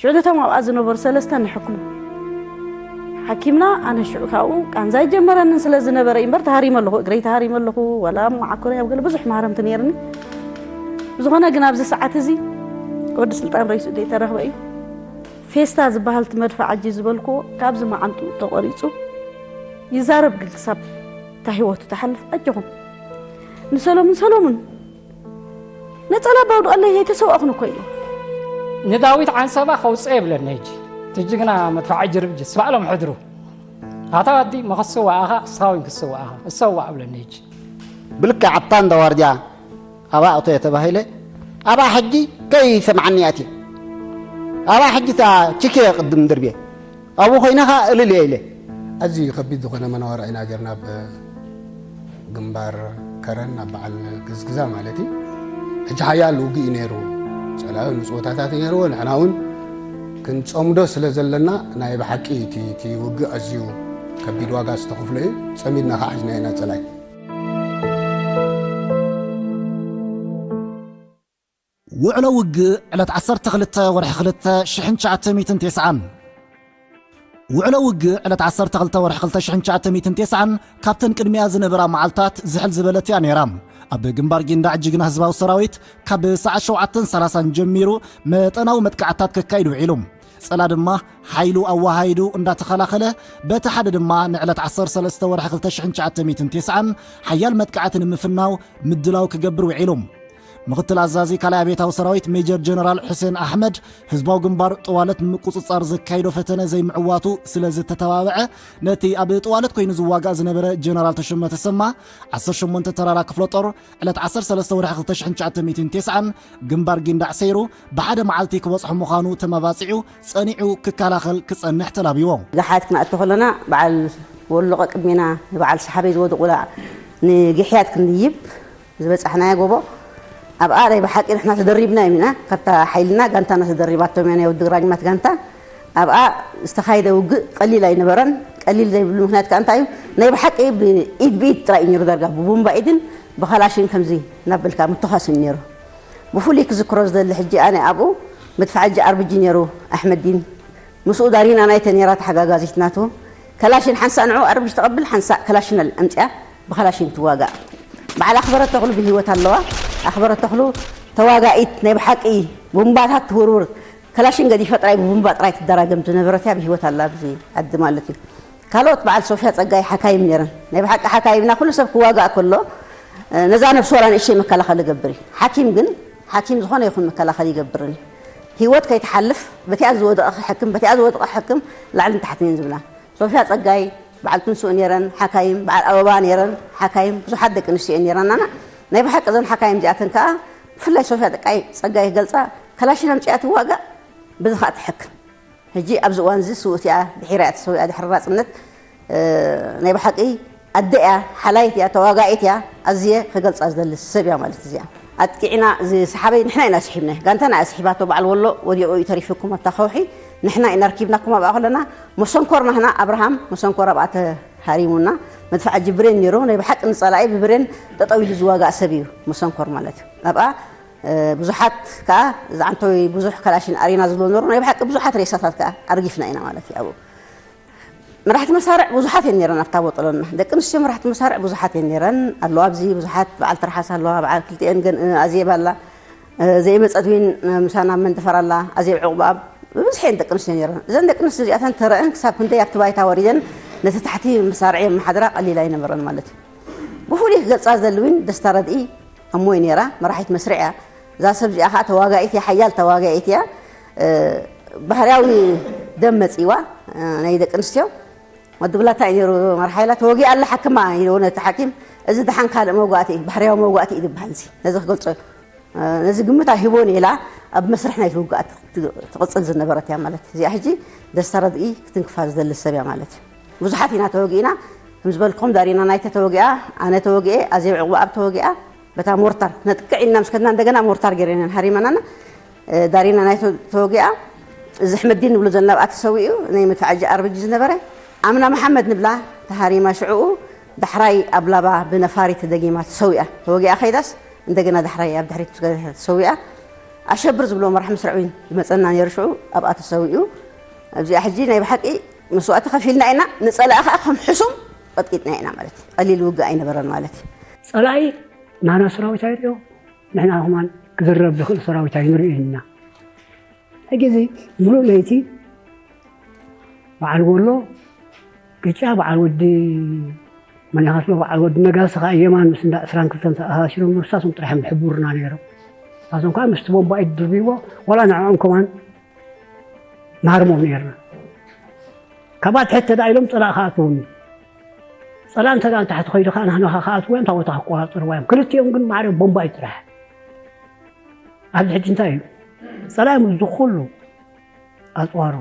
ብዕለቶም ኣብኣ ዝነበሩ ሰለስተ ንሕክሙ ሓኪምና። ኣነ ሽዑ ካብኡ ቃንዛ ይጀመረንን ስለ ዝነበረ እምበር ተሃሪመ ኣለኹ፣ እግረይ ተሃሪመ ኣለኹ፣ ዋላ መዓኮረይ ኣብ ገለ ብዙሕ ማህረምቲ ነይርኒ። ብዝኾነ ግን ኣብዚ ሰዓት እዚ ወዲ ስልጣን ሬስኡ ዘይተረኽበ እዩ። ፌስታ ዝበሃል እቲ መድፍዓጂ ዝበልክዎ ካብዚ መዓንጥኡ ተቖሪጹ ይዛረብ ግን ክሳብ እታ ህይወቱ ትሓልፍ። ኣጆኹም ንሰሎሙን ሰሎሙን ነጸላ ባውድቐለይ ኣይተሰዋእኹን እኮ ኢሉ። ንዳዊት ዓንሰባ ከውፅኦ የብለኒ ሕጂ። እቲ ጅግና መድፍዓጂ ርብጅስ ባዕሎም ሕድሩ። ኣታ ወዲ መኸስዋ ኣኻ ክስኻ ወይን ክስዋ ኣኻ እሰዋእ እብለኒ ሕጂ። ብልክዕ ኣብታ እንዳ ዋርድያ ኣብኣ እቶ እየ ተባሂለ። ኣብኣ ሕጂ ከይሰምዓኒ ኣትየ። ኣብኣ ሕጂ እታ ቺኬ ቅድም ድርብየ ኣብኡ ኮይነ ኸዓ እልል እየ ኢለ። ኣዝዩ ከቢድ ዝኾነ መነባብሮ ኢና ጌርና ኣብ ግንባር ከረን ኣብ በዓል ግዝግዛ ማለት እዩ። ሕጂ ሓያል ውግእ እዩ ነይሩ። ጸላኢ ንጹህ ቦታታት እዩ ነይርዎ። ንሕና እውን ክንጸምዶ ስለ ዘለና ናይ ብሓቂ እቲ እቲ ውግእ ኣዝዩ ከቢድ ዋጋ ዝተኸፍሎ እዩ። ጸሚድና ከዓ ሒዝናዮ ኢና ጸላኢ። ውዕሎ ውግእ ዕለት ዓሰርተ ክልተ ወርሒ ክልተ ሽሕን ትሽዓተ ሚእትን ተስዓን። ውዕሎ ውግእ ዕለት ዓሰርተ ክልተ ወርሒ ክልተ ሽሕን ትሽዓተ ሚእትን ተስዓን ካብተን ቅድሚኣ ዝነበራ መዓልታት ዝሕል ዝበለት እያ ነይራ። ኣብ ግንባር ጊንዳዕ ጅግና ህዝባዊ ሰራዊት ካብ ሰዓት ሸውዓተን ሰላሳን ጀሚሩ መጠናዊ መጥቃዕታት ከካይድ ውዒሉ። ጸላ ድማ ሓይሉ ኣወሃሂዱ እንዳተኸላኸለ፣ በቲ ሓደ ድማ ንዕለት ዓሰርተ ሰለስተ ወርሒ ክልተ ሽሕን ትሽዓተ ሚእትን ተስዓን ሓያል መጥቃዕቲ ንምፍናው ምድላው ክገብር ውዒሉ። ምኽትል ኣዛዚ ካልኣይ ኣብዮታዊ ሰራዊት ሜጀር ጀነራል ሑሴን ኣሕመድ፣ ህዝባዊ ግንባር ጥዋለት ንምቁጽጻር ዘካይዶ ፈተነ ዘይምዕዋቱ ስለ ዝተተባብዐ፣ ነቲ ኣብ ጥዋለት ኮይኑ ዝዋጋእ ዝነበረ ጀነራል ተሾመ ተሰማ፣ ዓሰርተ ሸሞንተ ተራራ ክፍለ ጦር፣ ዕለት ዓሰርተ ሰለስተ ወርሒ ክልተ ሽሕን ትሽዓተ ሚእትን ተስዓን ግንባር ጊንዳዕ ሰይሩ፣ ብሓደ መዓልቲ ክበጽሖ ምዃኑ ተመባጺዑ፣ ጸኒዑ ክከላኸል ክጸንሕ ተላብይዎ። ጋሓት ክንኣቱ ከለና፣ በዓል ወሎቐ ቅድሜና ንበዓል ሰሓበይ ዝወደቑላ ንግሕያት ክንድይብ ዝበጻሕናዮ ጎቦ፣ ኣብኣ ናይ ብሓቂ ንሕና ተደሪብናዮም ኢና። ካብታ ሓይልና ጋንታና ተደሪባቶም እያ፣ ናይ ወዲ ግራግማት ጋንታ። ኣብኣ ዝተኻየደ ውግእ ቀሊል ኣይነበረን። ቀሊል ዘይብሉ ምኽንያት ከኣ እንታይ እዩ? ናይ ብሓቂ ብኢድ ብኢድ ጥራይ እዩ ነይሩ ዳርጋ። ብቡምባ ኢድን ብኻላሽን ከምዚ እናበልካ ምትዃስ እዩ ነይሩ። ብፍሉይ ክዝክሮ ዝደሊ ሕጂ ኣነ ኣብኡ መድፍዓጂ ኣርብጂ ነይሩ ኣሕመዲን ምስኡ ዳሪና ናይተ ነይራ ተሓጋጋዚት ናቱ። ከላሽን ሓንሳእ ንዑ ኣርብሽ ተቐብል ሓንሳእ ከላሽን ኣምፅያ ብኸላሽን ትዋጋእ። በዓል ኣኽበረት ተኽሉ ብህይወት ኣለዋ። ኣኽበረት ተኽሉ ተዋጋኢት ናይ ብሓቂ ቡምባታት ትውርውር፣ ከላሽን ገዲፈ ጥራይ ብቡምባ ጥራይ ትደራገም ዝነበረት እያ። ብህይወት ኣላ ኣብዚ ዓዲ ማለት እዩ። ካልኦት በዓል ሶፍያ ጸጋይ ሓካይም ነይረን። ናይ ብሓቂ ሓካይምና ኩሉ ሰብ ክዋጋእ ከሎ ነዛ ነብሲ ወላ ንእሽተይ መከላኸሊ ይገብር እዩ። ሓኪም ግን ሓኪም ዝኾነ ይኹን መከላኸሊ ይገብርን እዩ። ህይወት ከይትሓልፍ በቲኣ ዝወደቐ ክሕክም በቲኣ ዝወደቐ ክሕክም ላዕልን ታሕትን እየን ዝብላ። ሶፍያ ጸጋይ፣ በዓል ትንስኡ ነይረን ሓካይም፣ በዓል ኣበባ ነይረን ሓካይም፣ ብዙሓት ደቂ ኣንስትዮ እየን ነይረናና። ናይ ብሓቂ እዘን ሓካይም እዚኣተን ከኣ ብፍላይ ሶፍያ ጸጋይ ጸጋይ ክገልጻ ከላሽን ኣምጺኣ ትዋጋእ፣ በዚ ከኣ ትሕክም። ሕጂ ኣብዚ እዋን እዚ ስውእቲ እያ፣ ድሒራ እያ ተሰዊኣ ድሕሪ ናጽነት። ናይ ብሓቂ ኣደ እያ፣ ሓላይት እያ፣ ተዋጋኢት እያ። ኣዝየ ክገልጻ ዝደሊ ሰብ እያ ማለት እዚኣ። ኣጥቂዕና ዝሰሓበይ ንሕና ኢና ስሒብናዮ። ጋንታና እያ ስሒባቶ፣ በዓል ወሎ ወዲቑ እዩ ተሪፉኩም ኣብታ ከውሒ። ንሕና ኢና ኣርኪብናኩም ኣብኣ ከለና መሰንኮር ናህና ኣብርሃም መሰንኮር ኣብኣ ተሃሪሙና። መድፍዓጂ ብሬን ነይሩ፣ ናይ ብሓቂ ንጸላኢ ብብሬን ጠጠው ኢሉ ዝዋጋእ ሰብ እዩ መሰንኮር ማለት እዩ። ኣብኣ ብዙሓት ከኣ ዛዕንቶይ ብዙሕ ከላሽን ኣሪና ዝብሎ ነበሩ። ናይ ብሓቂ ብዙሓት ሬሳታት ከኣ ኣርጊፍና ኢና ማለት እዩ ኣብኡ። መራሕቲ መሳርዕ ብዙሓት እየን ነይረን ኣብታ ቦጠሎና። ደቂ ኣንስትዮ መራሕቲ መሳርዕ ብዙሓት እየን ነይረን። ኣለዋ ኣብዚ ብዙሓት፣ በዓል ትርሓስ ኣለዋ፣ በዓል ክልቲኤን ገን ኣዜብ ኣላ፣ ዘይመጸት ዊን ምሳና መንደፈር ኣላ፣ ኣዜብ ዕቑባብ ብብዝሒ እየን ደቂ ኣንስትዮ ነይረን። እዘን ደቂ ኣንስትዮ እዚኣተን ተረአን ክሳብ ክንደይ ኣብቲ ባይታ ወሪደን ነቲ ታሕቲ መሳርዕ የመሓድራ ቀሊል ኣይነበረን ማለት እዩ። ብፍሉይ ክገልጻ ዝደሊ ዊን ደስታ ረድኢ ኣሞይ ነይራ፣ መራሒት መስርዕ እያ። እዛ ሰብ እዚኣ ከዓ ተዋጋኢት እያ፣ ሓያል ተዋጋኢት እያ። ባህርያዊ ደም መጺዋ ናይ ደቂ ኣንስትዮ። ወዲ ብላታ እዩ ነይሩ መርሓ ኢላ ተወጊኣ ኣላ ሓክማ ኢልዎ ነቲ ሓኪም። እዚ ደሓን ካልእ መውጋእቲ እዩ፣ ባህርያዊ መውጋእቲ እዩ ዝበሃል እዚ። ነዚ ክገልጾ ነዚ ግምት ኣይህቦን እየ ኢላ ኣብ መስርሕ ናይቲ ውግኣት ትቕጽል ዝነበረት እያ ማለት እዩ። እዚኣ ሕጂ ደስታ ረድኢ ክትንክፋ ዝደሊ ሰብ እያ ማለት እዩ። ብዙሓት ኢና ተወጊእና፣ ከም ዝበልኩም ዳሪና ናይተ ተወጊኣ፣ ኣነ ተወጊኤ፣ ኣዜብ ዕቑባኣብ ተወጊኣ፣ በታ ሞርታር ነጥቅዕ ኢልና ምስ ከድና እንደገና ሞርታር ገይረን እየን ሃሪመናና። ዳሪና ናይ ተወጊኣ እዚ ኣሕመዲን ንብሎ ዘለና ኣብኣ ተሰዊኡ ናይ መድፍዓጂ ኣርብጂ ዝነበረ ኣምና መሓመድ ንብላ ተሃሪማ ሽዕኡ ዳሕራይ ኣብ ላባ ብነፋሪት ተደጊማ ተሰዊኣ። ተወጊኣ ከይዳስ እንደገና ዳሕራይ ኣብ ድሕሪት ምስ ገደፈ ተሰዊኣ። ኣሸብር ዝብሎ መራሕ ምስርዕዊን ዝመጸና ነይሩ። ሽዑ ኣብኣ ተሰዊኡ። ኣብዚኣ ሕጂ ናይ ብሓቂ መስዋእቲ ከፊልና ኢና፣ ንጸላኢ ከኣ ከም ሕሱም ቀጥቂጥና ኢና ማለት እዩ። ቀሊል ውግእ ኣይነበረን ማለት እዩ። ጸላኢ ናና ሰራዊት ኣይርእዮ፣ ንሕና ከማን ክዝረብ ዝኽእል ሰራዊት ኣይንርእዮ ኢና። ሕጂ እዚ ሙሉእ ለይቲ በዓል ወሎ ቅጫ፣ በዓል ወዲ መን ይኸፍሎ፣ በዓል ወዲ ነጋሲ ከዓ የማን ምስ እንዳ ዕስራን ክልተን ተኣሳሲሮም ንሳቶም ጥራሕ እዮም ዝሕብሩና ነይሮም። ንሳቶም ከዓ ምስቲ ቦምባ ኢድ ድርብይዎ፣ ዋላ ንዕኦም ከማን ንሃርሞም ነይርና። ካብኣ ትሕት ተዳ ኢሎም ጸላእ ክኣትዎም እዩ። ጸላእ እንተ ደኣ ንታሕቲ ከይዱ ከዓ ንሕና ከዓ ክኣትዎ እዮም፣ እታ ቦታ ክቆጻጸርዋ እዮም። ክልቲኦም ግን ማዕረ ቦምባ እዩ ጥራሕ። ኣብዚ ሕጂ እንታይ እዩ? ጸላኢ ምስ ዝኹሉ ኣጽዋሩ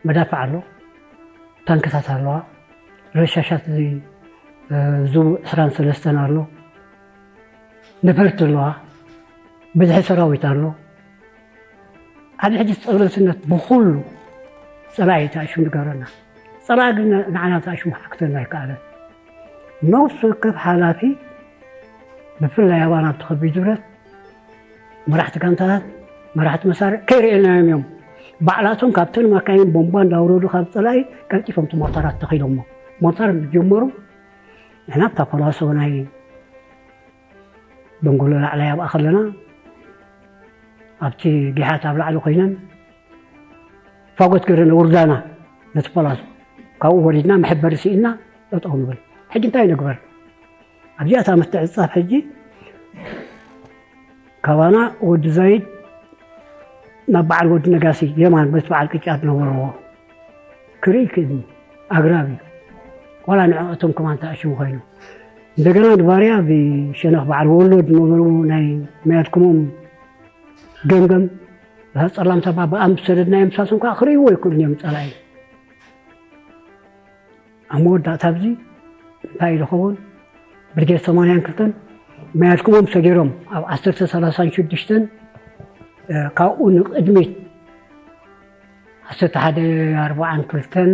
መዳፍዕ ኣሎ፣ ታንክታት ኣለዋ፣ ረሻሻት እዚ፣ እ፣ ዙ ዕስራን ሰለስተን ኣሎ፣ ነፈርቲ ኣለዋ፣ ብዝሒ ሰራዊት ኣሎ። ኣብዚ ሕጂ ጸብለልትነት ብኹሉ ጸላኢ ተኣሽሙ ንገብረና። ጸላኢ ግን ንዓና ተኣሽሙ ክሓክተና ኣይከኣለን። ነፍሲ ወከፍ ሓላፊ ብፍላይ ኣባና ኣብቲ ከቢድ ንብረት መራሕቲ ጋንታታት፣ መራሕቲ መሳርዕ ከይርእየናዮም እዮም። ባዕላቶም ካብተን ማካይን ቦምባ እንዳውረዱ ካብ ጸላኢ ቀልጢፎም እቲ ሞርታራት ተኺሎሞ። ሞርታር ምስ ጀመሩ ንሕና ኣብታ ፖላሶ ናይ ደንጎሎ ላዕላይ ኣብኣ ከለና ኣብቲ ጊሓት ኣብ ላዕሊ ኮይነን ፋጎት ገይረን ውርዳና ነቲ ፖላሶ ካብኡ ወሪድና መሐበሪ ስኢልና ጠጠው ንብል። ሕጂ እንታይ ንግበር? ኣብዚኣ እታ ምትዕጻፍ ሕጂ ካባና ወዲ ዛይድ ናብ በዓል ወዲ ነጋሲ የማን በቲ በዓል ቅጫ ዝነበርዎ ክርኢ ክእልኒ ኣግራብ እዩ። ዋላ ንዕኦም ከማን ተኣሽሙ ኮይኑ እንደገና ንባርያ ብሸነኽ በዓል ወሎ ዝነበሩ ናይ መያድኩሞም ገምገም እዛ ጸላም ሰባ ብኣም ዝሰደድናዮም ንሳቶም ከዓ ክርእይዎ ኣይክእሉን እዮም ጸላኢ። ኣብ መወዳእታ ኣብዚ እንታይ ኢሉ ኸውን? ብርጌድ ሰማንያን ክልተን መያድኩሞም ሰጊሮም ኣብ ዓሰርተ ሰላሳን ሽዱሽተን፣ እ፣ ካብኡ ንቕድሚት ዓሰርተ ሓደ ኣርባዓን ክልተን፣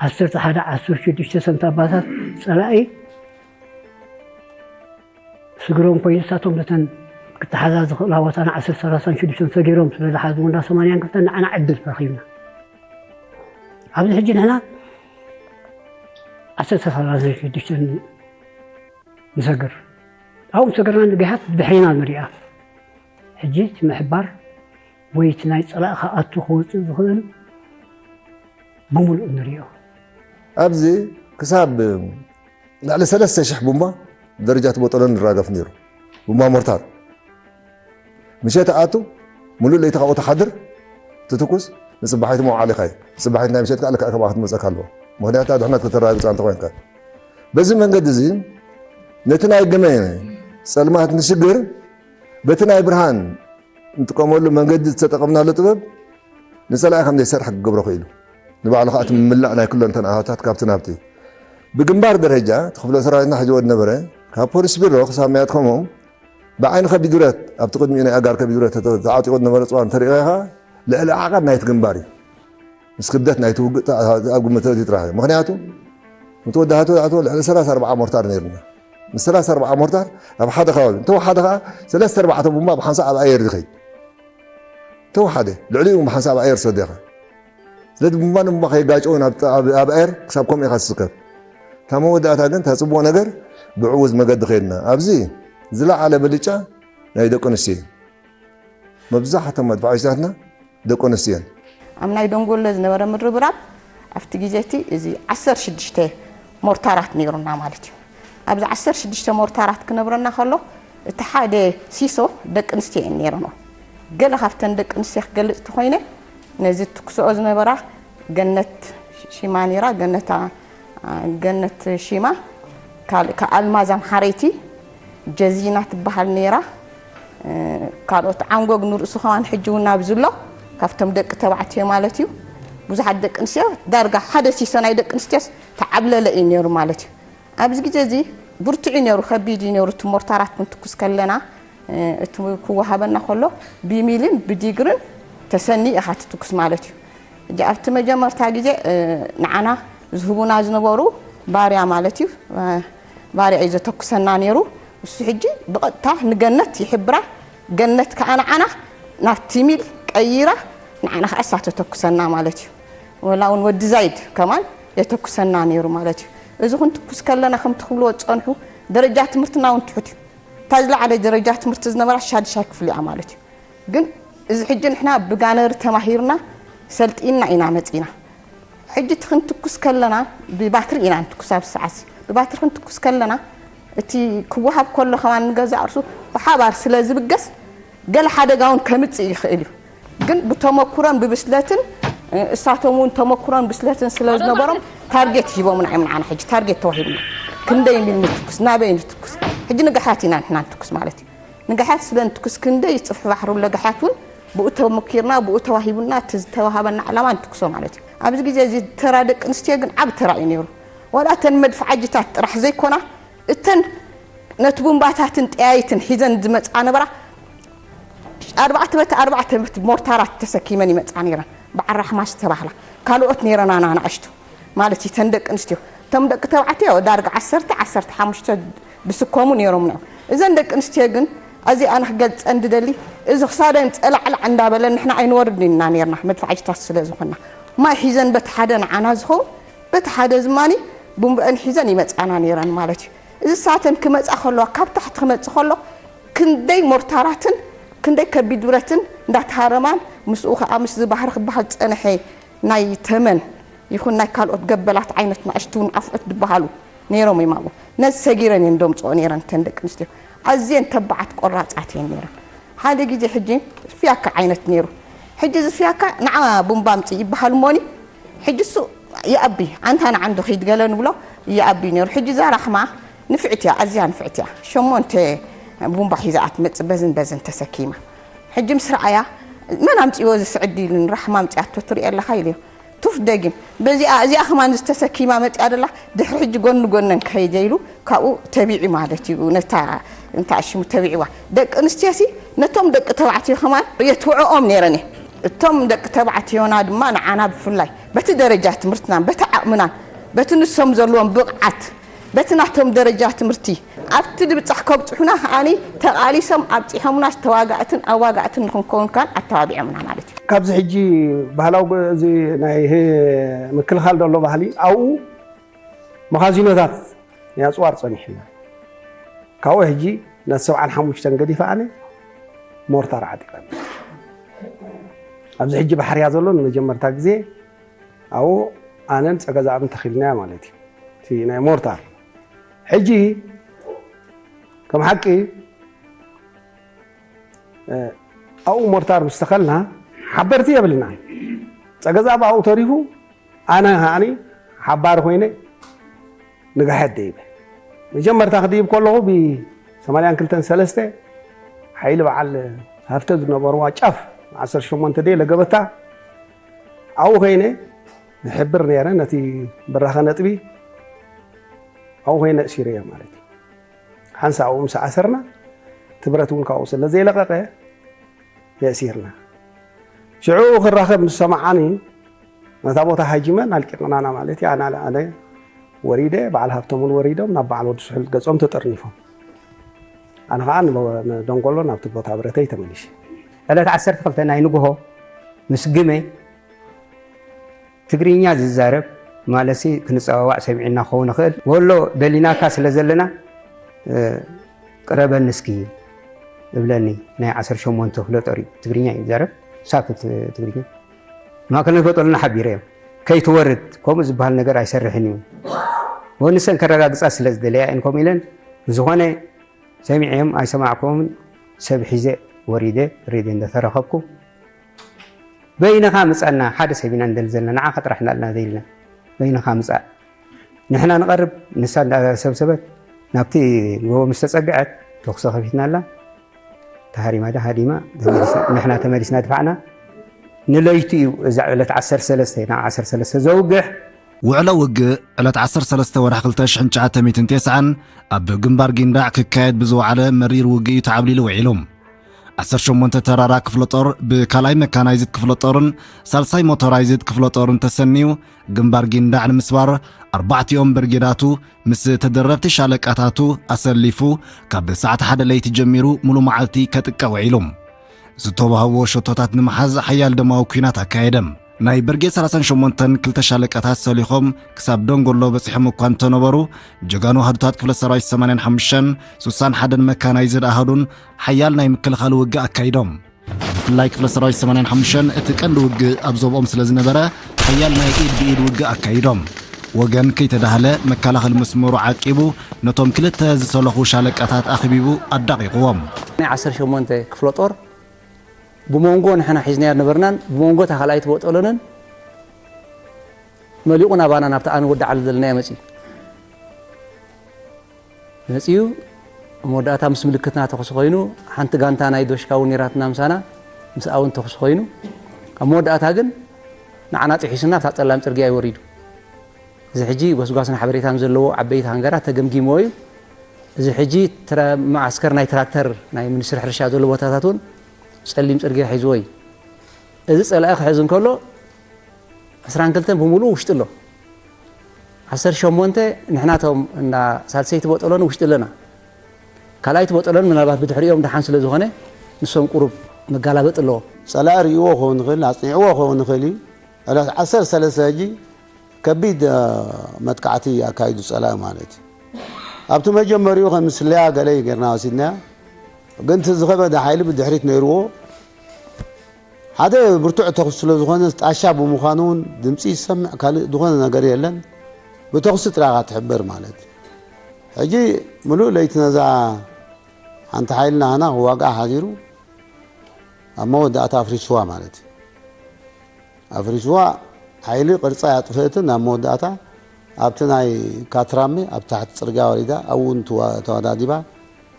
ዓሰርተ ሓደ ዓሰርተ ሽዱሽተ ሰንታባታት ጸላኢ ስግሮም ኮይኑ ንሳቶም ነተን ክተሓዛ ዝኽእላ ቦታና ዓሰርተ ሰላሳን ሽዱሽተን ሰጊሮም ስለ ዝሓዝዎ እንዳ ሰማንያን ክልተን ንዓና ዕድል ረኺብና። ኣብዚ ሕጂ ንሕና ዓሰርተ ሰላሳን ሽዱሽተን ንሰግር። ኣብኡ ምስ ሰገርና ንግሃት ብድሕሪና ንሪኣ። ሕጂ እቲ ምሕባር ወይ እቲ ናይ ጸላእኻ ኣቱ ክወጽእ ዝኽእል ብምሉእ ንሪኦ። ኣብዚ ክሳብ ልዕሊ ሰለስተ ሽሕ ቡምባ ደረጃ እቲ ቦጠሎን ይራገፍ ነይሩ። ቡምባ ሞርታር። ምሸት ኣቱ፣ ሙሉእ ለይቲ ካብኡ ትሓድር፣ ትትኩስ፣ ንጽባሒቱ መውዓሊኻ እዩ። ጽባሒት ናይ ምሸት ከኣ ልክዕ ካብኣ ክትመጸካ ኣለዎ። ምኽንያቱ ድሕነት ከተረጋግጻ እንተኾይንካ። በዚ መንገዲ እዚ ነቲ ናይ ግመ ጸልማት ንሽግር በቲ ናይ ብርሃን እንጥቀመሉ መንገዲ ዝተጠቐምናሉ ጥበብ ንጸላኢ ከም ዘይሰርሕ ክገብሮ ክኢሉ። ንባዕሉ ከኣ እቲ ምምላእ ናይ ኩለን እተን ኣሃታት ካብቲ ናብቲ። ብግንባር ደረጃ እቲ ክፍለ ሰራዊትና ሕጂ ወድ ነበረ፣ ካብ ፖሊስ ቢሮ ክሳብ መያት ኮሞም ብዓይኒ ከቢድ ብረት፣ ኣብቲ ቅድሚኡ ናይ ኣጋር ከቢድ ብረት ተተ-፣ ተዓጢቑ ዝነበረ ጽዋር እንተሪኢኻ ኢኻ፣ ልዕሊ ዓቐን ናይቲ ግንባር እዩ። ምስ ክብደት ናይቲ ውግእ ተ-፣ ኣብ ግምት ተእትዩ ጥራሕ እዩ። ምኽንያቱ፣ እቲ ወዲ ሃቶ ዝኣተወ ልዕሊ ሰላሳ ኣርባዓ ሞርታር ነይሩና። ምስ ሰላሳ ኣርባዓ ሞርታር ኣብ ሓደ ከባቢ እንተወሓደ ኸዓ፣ ሰለስተ ኣርባዕተ ቡምባ ብሓንሳእ ኣብ ኣየር ዝኸይድ። እንተወሓደ፣ ልዕሊኡ ብሓንሳእ ኣብ ኣየር ዝሰደኻ። ስለዚ ቡምባ ንቡምባ ከየጋጨወን ኣብ፣ ኣብ፣ ኣብ ኣየር ክሳብ ከምኡ ኢኻ ትስከፍ። እታ መወዳእታ ግን፣ እታ ጽቡቕ ነገር፣ ብዕዉዝ መገዲ ከይድና። ኣብዚ ዝለዓለ ብልጫ ናይ ደቂ ኣንስትዮ እዩ። መብዛሕትኦም መድፋዕቶታትና ደቂ ኣንስትዮ እየን። ኣብ ናይ ደንጎሎ ዝነበረ ምርብራብ፣ ኣብቲ ግዜ እቲ እዚ ዓሰርተ ሽዱሽተ ሞርታራት ነይሩና ማለት እዩ። ኣብዚ ዓሰርተ ሽዱሽተ ሞርታራት ክነብረና ከሎ፣ እቲ ሓደ ሲሶ ደቂ ኣንስትዮ እየን ነይረንኦ። ገለ ካብተን ደቂ ኣንስትዮ ክገልጽ እንተኾይነ፣ ነዚ ትኩስኦ ዝነበራ ገነት ሺማ ነይራ፣ ገነታ፣ ገነት ሺማ፣ ካልእ ከ-፣ ኣልማዝ ኣምሓረይቲ፣ ጀዚና ትበሃል ነይራ። እ፣ ካልኦት ዓንጎግ ንርእሱ ከማን ሕጂ እውን ኣብዚ ኣሎ፣ ካብቶም ደቂ ተባዕትዮ ማለት እዩ። ብዙሓት ደቂ ኣንስትዮ፣ ዳርጋ ሓደ ሲሶ ናይ ደቂ ኣንስትዮስ ተዓብለለ እዩ ነይሩ ማለት እዩ። ኣብዚ ግዜ እዚ ብርቱዕ እዩ ነይሩ፣ ከቢድ እዩ ነይሩ። እቲ ሞርታራት ክንትኩስ ከለና፣ እ፣ እቲ ክወሃበና ከሎ ብሚልን ብዲግርን ተሰንዩ ኢኻ ትትኩስ ማለት እዩ። ሕጂ ኣብቲ መጀመርታ ግዜ፣ እ፣ ንዓና ዝህቡና ዝነበሩ ባርያ ማለት እዩ። እ፣ ባርያ እዩ ዘተኩሰና ነይሩ። እሱ ሕጂ ብቐጥታ ንገነት ይሕብራ። ገነት ከኣ ንዓና ናብቲ ሚል ቀይራ ንዓና ከኣ እሳ ተተኩሰና ማለት እዩ። ወላ እውን ወዲ ዛይድ ከማን የተኩሰና ነይሩ ማለት እዩ። እዚ ክንትኩስ ከለና ከምቲ ክብልዎ ዝጸንሑ ደረጃ ትምህርትና እውን ትሑት እዩ። እታ ዝለዓለ ደረጃ ትምህርቲ ዝነበራ ሻድሻይ ክፍሊ እያ ማለት እዩ። ግን እዚ ሕጂ ንሕና ብጋነሪ ተማሂርና ሰልጢና ኢና መጺና። ሕጂ እቲ ክንትኩስ ከለና ብባትሪ ኢና ንትኩስ። ኣብ ሰዓት ብባትሪ ክንትኩስ ከለና እቲ ክወሃብ ከሎ ከማን ንገዛእ ርሱ ብሓባር ስለ ዝብገስ ገለ ሓደጋ እውን ከምጽእ ይኽእል እዩ። ግን ብተመኩሮን ብብስለትን እሳቶም እውን ተመኩሮን ብስለትን ስለ ዝነበሮም ታርጌት ሂቦምና እዮም። ንዓና ሕጂ ታርጌት ተዋሂቡና ክንደይ ሚል ንትኩስ ናበይ ንትኩስ። ሕጂ ንግሓት ኢና ንሕና ንትኩስ ማለት እዩ። ንግሓት ስለ ንትኩስ ክንደይ ጽፍሒ ባሕሪ ኣሎ ግሓት እውን ብኡ ተመኪርና ብኡ ተዋሂቡና እቲ ዝተዋሃበና ዕላማ ንትኩሶ ማለት እዩ። ኣብዚ ግዜ እዚ ተራ ደቂ ኣንስትዮ ግን ዓብ ተራ እዩ ነይሩ። ዋላ እተን መድፍዓጅታት ጥራሕ ዘይኮና እተን ነቲ ቡምባታትን ጠያይትን ሒዘን ዝመጻ ነበራ ኣርባዕተ በቲ ኣርባዕተ በቲ ሞርታራት ተሰኪመን ይመጻ ነይረን። በዓል ራሕማ ዝተባህላ ካልኦት ነይረን ኣናእሽቱ ማለት እተን ደቂ ኣንስትዮ። እቶም ደቂ ተባዕትዮ ዳርጋ ዓሰርተ ዓሰርተ ሓሙሽተ ብስኮሙ ነይሮም እዮም። እዘን ደቂ ኣንስትዮ ግን ኣዚ ኣነ ክገልጸን ድደሊ እዚ ክሳደን ጸላዕላዕ እንዳበለን ንሕና ኣይንወርድን ኢና ነይርና መድፍዓጅታት ስለ ዝኾንና ማይ ሒዘን በቲ ሓደ ንዓና ዝኸውን በቲ ሓደ ዝማኒ ቡምበአን ሒዘን ይመጻና ነይረን ማለት እዩ። እዚ ሳተን ክመጻ ከለዋ ካብ ታሕቲ ክመጽእ ከሎ ክንደይ ሞርታራትን ክንደይ ከቢድ ብረትን እንዳተሃረማን ምስኡ ከዓ ምስ ዝባህሪ ክበሃል ዝጸንሐ ናይ ተመን ይኹን ናይ ካልኦት ገበላት ዓይነት ናእሽቱ እውን ኣፍዑት ዝበሃሉ ነይሮም እዮም ኣብኡ ነዚ ሰጊረን እየን ደምፅኦ ነይረን እተን ደቂ ኣንስትዮ ኣዝየን ተባዓት ቆራፃት እየን ነይረን ሓደ ግዜ ሕጂ ዝፍያካ ዓይነት ነይሩ ሕጂ ዝፍያካ ንዓ ቡምባ ምፅእ ይበሃል እሞኒ ሕጂ እሱ ይኣቢ ኣንታ ንዓንዶ ኺድ ገለ ንብሎ ይኣቢ ነይሩ ሕጂ እዛ ራሕማ ንፍዕት እያ ኣዝያ ንፍዕት እያ ሸሞንተ ቡምባ ሒዛ እያ ትመፅእ በዝን በዝን ተሰኪማ ሕጂ ምስ ረኣያ መን ኣምፅዎ እዚ ስዕዲ ኢሉኒ ራሕማ ኣምፅኣቶ ትሪኦ ኣለኻ ኢለዮ ቱፍ ደጊም በዚኣ እዚኣ ከማን ዝተሰኪማ መፅኣ ደላ ድሕሪ ሕጂ ጎኒ ጎነን ከይደ ኢሉ ካብኡ ተቢዑ ማለት እዩ ነታ እንታይ ሽሙ ተቢዕዋ ደቂ ኣንስትዮሲ ነቶም ደቂ ተባዕትዮ ከማን የትብዕኦም ነይረን እየ እቶም ደቂ ተባዕትዮና ድማ ንዓና ብፍላይ በቲ ደረጃ ትምህርትናን በቲ ዓቕምናን በቲ ንሶም ዘለዎም ብቕዓት በቲ ናቶም ደረጃ ትምህርቲ ኣብቲ ድብጻሕ ከብጽሑና ከዓኒ ተቓሊሶም ኣብጺሖምና ተዋጋእትን ኣዋጋእትን ንኽንከውን ከዓን ኣተባቢዖምና ማለት እዩ። ካብዚ ሕጂ ባህላዊ እዚ ናይ ምክልኻል ዘሎ ባህሊ ኣብኡ መኻዚኖታት ናይ ኣፅዋር ፀኒሕና ካብኡ ሕጂ ነቲ ሰብዓን ሓሙሽተን ገዲፈ ኣነ ሞርታር ዓጢቐ ኣብዚ ሕጂ ባሕርያ ዘሎ ንመጀመርታ ግዜ ኣብኡ ኣነን ፀገዛእብን ተኺልናዮ ማለት እዩ እቲ ናይ ሞርታር ሕጂ ከም ሓቂ ኣብኡ ሞርታር ምስ ተኸልና ሓበርቲ የብልና ፀገዛእብ ኣብኡ ተሪፉ ኣነ ከዓኒ ሓባሪ ኮይነ ንግሐት ደይበ መጀመርታ ክድይብ ከለኹ ብ ሰማንያን ክልተን ሰለስተ ሓይሊ በዓል ሃፍተ ዝነበርዋ ጫፍ ዓሰርተ ሸሞንተ ደይ ለገበታ ኣብኡ ኮይነ ዝሕብር ነይረ ነቲ ብራኸ ነጥቢ ኣብኡ ኮይነ እሲረዮ ማለት እዩ ሓንሳ ኣብኡ ምስ ኣሰርና እቲ ብረት እውን ካብኡ ስለ ዘይለቀቀ የእሲርና ሽዑ ክራኸብ ምስ ሰማዓኒ ነታ ቦታ ሃጂመን ኣልቂቕናና ማለት እዩ ኣነ ኣነ ወሪደ በዓል ሃብቶም እውን ወሪዶም ናብ በዓል ወዲ ስሑል ገጾም ተጠርኒፎም ኣነ ከዓ ንደንጎሎ ናብቲ ቦታ ብረተይ ተመሊሸ ዕለት ዓሰርተ ክልተ ናይ ንግሆ ምስ ግመ ትግርኛ ዝዛረብ ማለትሲ ክንፀዋዋዕ ሰሚዕና ክኸውን ይኽእል ወሎ ደሊናካ ስለ ዘለና ቅረበኒ እስኪ እብለኒ ናይ ዓሰርተ ሸሞንተ ክፍለ ጦር እዩ ትግርኛ እዩ ዝዛረብ ሳክት ትግርኛ ማእከል ንግሆ ጠሉና ሓቢረ እዮም ከይትወርድ ከምኡ ዝበሃል ነገር ኣይሰርሕን እዩ ወንሰን ከረጋግፃ ስለ ዝደለያ እየን ከምኡ ኢለን ብዝኾነ ሰሚዐዮም ኣይሰማዕኩዎምን ሰብ ሒዘ ወሪደ ሬድዮ እንደተረኸብኩ በይንኻ ምፃና ሓደ ሰብ ኢና ንደሊ ዘለና ንዓኻ ጥራሕ እንዳልና ዘይልና በይንኻ ምፃእ ንሕና ንቐርብ ንሳ እንዳሰብሰበት ናብቲ ጎቦ ምስ ተፀግዐት ተኩሲ ከፊትናላ ተሃሪማ ዳ ሃዲማ ንሕና ተመሊስና ድፋዕና ንለይቱ እዩ እዛ ዕለት ዓሰርተ ሰለስተ ናብ ዓሰርተ ሰለስተ ዘውግሕ ውዕሎ ውግእ ዕለት ዓሰርተ ሰለስተ ወርሒ ክልተ ሽሕን ትሽዓተ ሚእትን ተስዓን ኣብ ግንባር ጊንዳዕ ክካየድ ብዝወዓለ መሪር ውግእ እዩ ተዓብሊሉ ውዒሉ። ዓሰርተ ሸሞንተ ተራራ ክፍለ ጦር ብካልኣይ መካናይዝድ ክፍለ ጦርን ሳልሳይ ሞቶራይዝድ ክፍለ ጦርን ተሰንዩ ግንባር ጊንዳዕ ንምስባር ኣርባዕቲኦም ብርጌዳቱ ምስ ተደረብቲ ሻለቃታቱ ኣሰሊፉ ካብ ሰዓት ሓደ ለይቲ ጀሚሩ ሙሉ መዓልቲ ከጥቀ ውዒሉ። ዝተዋህቦ ሸቶታት ንምሓዝ ሓያል ደማዊ ኲናት ኣካየደ። ናይ ብርጌድ ሰላሳን ሸሞንተን ክልተ ሻለቃታት ሰሊኾም ክሳብ ደንጎሎ በጺሖም እኳ እንተነበሩ፣ ጀጋኑ ኣሃዱታት ክፍለ ሰራዊት ሰማንያን ሓሙሽተን ሱሳን ሓደን መካናይዝድ ኣሃዱን ሓያል ናይ ምክልኻል ውግእ ኣካይዶም። ብፍላይ ክፍለ ሰራዊት ሰማንያን ሓሙሽተን እቲ ቀንዲ ውግእ ኣብ ዞብኦም ስለ ዝነበረ፣ ሓያል ናይ ኢድ ብኢድ ውግእ ኣካይዶም። ወገን ከይተዳህለ መከላኸሊ መስመሩ ዓቂቡ፣ ነቶም ክልተ ዝሰለኹ ሻለቃታት ኣኽቢቡ ኣዳቒቕዎም። ናይ ዓሰርተ ሸሞንተ ክፍለ ጦር ብመንጎ ንሕና ሒዝናዮ ነበርናን ብመንጎ እታ ካልኣይቲ ቦጦሎንን መሊቑ ናባና ናብቲ ኣነ ወዲ ዓሊ ዘለናዮ መጺኡ። መጺኡ ኣብ መወዳእታ ምስ ምልክትና ተኹሲ ኮይኑ፣ ሓንቲ ጋንታ ናይ ዶሽካ እውን ነይራትና ምሳና፣ ምስኣ እውን ተኹሲ ኮይኑ፣ ኣብ መወዳእታ ግን ንዓና ጥሒሱና ኣብታ ጸላም ጽርግያ እዩ ወሪዱ። እዚ ሕጂ ጎስጓስን ሓበሬታን ዘለዎ ዓበይቲ ሃንገራት ተገምጊምዎ እዩ። እዚ ሕጂ ትራ-፣ መዓስከር ናይ ትራክተር ናይ ሚኒስትሪ ሕርሻ ዘሎ ቦታታት እውን ጸሊም ጽርግያ ሒዝዎ እዩ። እዚ ጸላኢ ክሕዝ እንከሎ ዕስራን ክልተን ብምሉኡ ውሽጢ ኣሎ። ዓሰርተ ሸሞንተ ንሕናቶም እንዳ ሳልሰይቲ ቦጠሎን ውሽጢ ኣለና። ካልኣይቲ ቦጠሎን ምናልባት ብድሕሪኦም ደሓን ስለ ዝኾነ ንሶም ቁሩብ መጋላበጥ ኣለዎም። ጸላኢ ርእይዎ ክኸውን ይኽእል፣ ኣጽኒዕዎ ክኸውን ይኽእል እዩ። ዕለት ዓሰርተ ሰለስተ ሕጂ ከቢድ፣ እ፣ መጥቃዕቲ ኣካይዱ ጸላኢ ማለት እዩ። ኣብቲ መጀመሪኡ ከም ስለያ ገለ እዩ ጌርና ወሲድናያ። ግን እቲ ዝኸበደ ሓይሊ ብድሕሪት ነይርዎ። ሓደ ብርቱዕ ተኹሲ ስለ ዝኾነ ጣሻ ብምዃኑ እውን ድምፂ ይሰምዕ፣ ካልእ ዝኾነ ነገር የለን። ብተኹሲ ጥራኻ ትሕበር ማለት እዩ። ሕጂ ምሉእ ለይቲ ነዛ ሓንቲ ሓይልና ሃና ክዋግኣ ሓዲሩ ኣብ መወዳእታ ኣፍሪስዋ ማለት እዩ። ኣፍሪስዋ ሓይሊ ቅርጻ ያጥፍእትን ኣብ መወዳእታ ኣብቲ ናይ ካትራሜ ኣብ ታሕቲ ጽርግያ ወሪዳ ኣብኡ እውን ተዋ-፣ ተወዳዲባ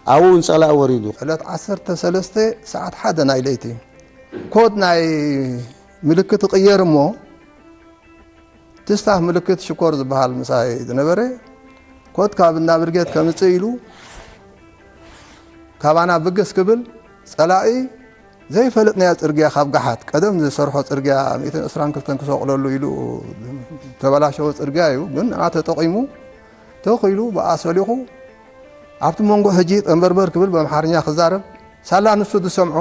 ኣብኡ እውን ጸላኢ ወሪዱ። ዕለት ዓሰርተ ሰለስተ ሰዓት ሓደ ናይ ለይቲ ኮድ ናይ ምልክት ይቕየር እሞ እቲ ስታፍ ምልክት ሽኮር ዝበሃል ምሳይ ዝነበረ ኮድ ካብ እንዳ ብርጌድ ከምጽእ ኢሉ ካባና ብግስ ክብል ጸላኢ ዘይፈለጥናዮ ጽርግያ ካብ ጋሓት ቀደም ዝሰርሖ ጽርግያ ሚእትን ዕስራን ክልተን ክሰቕለሉ ኢሉ ተበላሸወ ጽርግያ እዩ። ግን ንዓ ተጠቒሙ ተኺሉ ብኣ ሰሊኹ ኣብቲ መንጎ ሕጂ ጠንበርበር ክብል ብኣምሓርኛ ክዛረብ ሳላ ንሱ ዝሰምዖ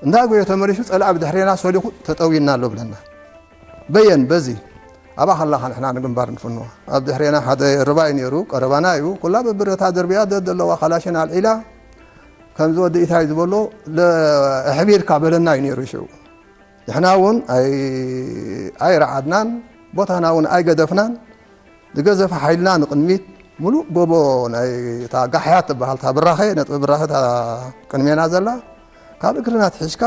እንዳጎየ ተመሊሱ ጸላኢ ብድሕሬና ሰሊኹ ተጠውይና ኣሎ ብለና። በየን በዚ ኣብኣ ከላኻ ንሕና ንግንባር ንፍንዋ። ኣብ ድሕሬና ሓደ ርባይ ነይሩ፣ ቀረባና እዩ። ኩላ ብብረታ ደርቢያ ደድ ዘለዋ ካላሽን ኣልዒላ፣ ከምዚ ወዲ ኢታይ ዝበሎ፣ ለ-፣ ኣሕቢርካ በለና እዩ ነይሩ ሽዑ። ንሕና እውን ኣይ-፣ ኣይረዓድናን፣ ቦታና እውን ኣይገደፍናን። ዝገዘፈ ሓይልና ንቕድሚት፣ ሙሉእ ጎቦ ናይ እታ ጋሕያ ትበሃል፣ እታ ብራኸ፣ ነጥቢ ብራኸ እታ ቅድሜና ዘላ፣ ካብ እግርና ትሒዝካ፣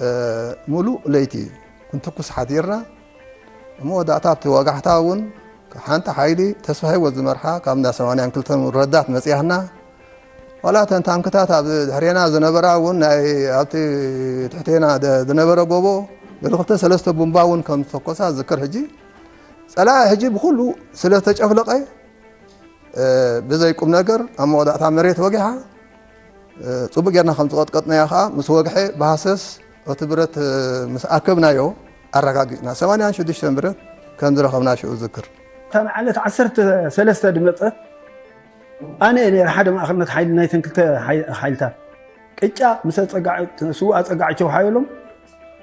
እ፣ ሙሉእ ለይቲ ክንትኩስ ሓዲርና። ኣብ መወዳእታ ኣብቲ ወጋሕታ እውን ሓንቲ ሓይሊ ተስፋ ህይወት ዝመርሓ ካብ እንዳ ሰማንያን ክልተን እውን ረዳት መጺኣና። ዋላ እተን ታንክታት ኣብ ድሕሬና ዝነበራ እውን ናይ ኣብቲ ትሕቴና ደ-፣ ዝነበረ ጎቦ ገለ ክልተ ሰለስተ ቡምባ እውን ከም ዝተኮሳ ዝዝክር። ሕጂ ጸላኢ ሕጂ ብኹሉ ስለ ዝተጨፍለቐ፣ እ፣ ብዘይ ቁም ነገር ኣብ መወዳእታ መሬት ወጊሓ፣ እ፣ ጽቡቕ ጌርና ከም ዝቐጥቀጥናዮ ኸኣ ምስ ወግሐ ብሃሰስ እቲ ብረት፣ እ፣ ምስ ኣከብናዮ ኣረጋጊጽና። ሰማንያን ሽዱሽተን ብረት ከም ዝረኸብና ሽዑ ዝዝክር። እታ ንዓለት ዓሰርተ ሰለስተ ድመጸት ኣነ እየ ነይረ ሓደ ማእኸልነት ሓይሊ ናይተን ክልተ ሓይ-፣ ሓይልታት። ቅጫ ምስ ኣጸጋዕ-፣ ስዉእ ኣጸጋዕቸው ሓየሎም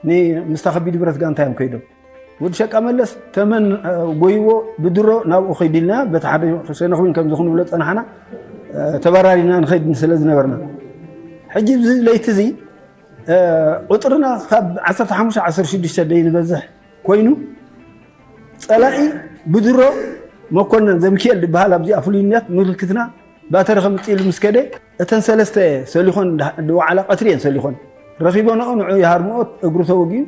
ን-፣ ምስታ ከቢድ ብረት ጋንታ እዮም ከይዶም። ወዲ ሸቃ መለስ ተመን፣ እ፣ ጎይዎ ብድሮ ናብኡ ከይዱ ኢልና በቲ ሓደ ሰነኹን ከምዚ ክንብሎ ጸናሕና፣ እ፣ ተበራሪና ንኸይድ ስለ ዝነበርና። ሕጂ እዚ ለይቲ እዚ፣ እ፣ ቁጽርና ካብ ዓሰርተ ሓሙሽተ ዓሰርተ ሽዱሽተ ደይ ዝበዝሕ ኮይኑ፣ ጸላኢ ብድሮ መኮነን ዘሚካኤል ዝበሃል ኣብዚኣ ፍሉይነት ምልክትና ባተሪ ከምጽእ ኢሉ ምስ ከደ፣ እተን ሰለስተ ሰሊኾን ዳ-፣ ዝወዓላ ቀትሪ እየን ሰሊኾን። ረኺቦንኦ ንዑ ይሃርምኦ እግሩ ተወጊኡ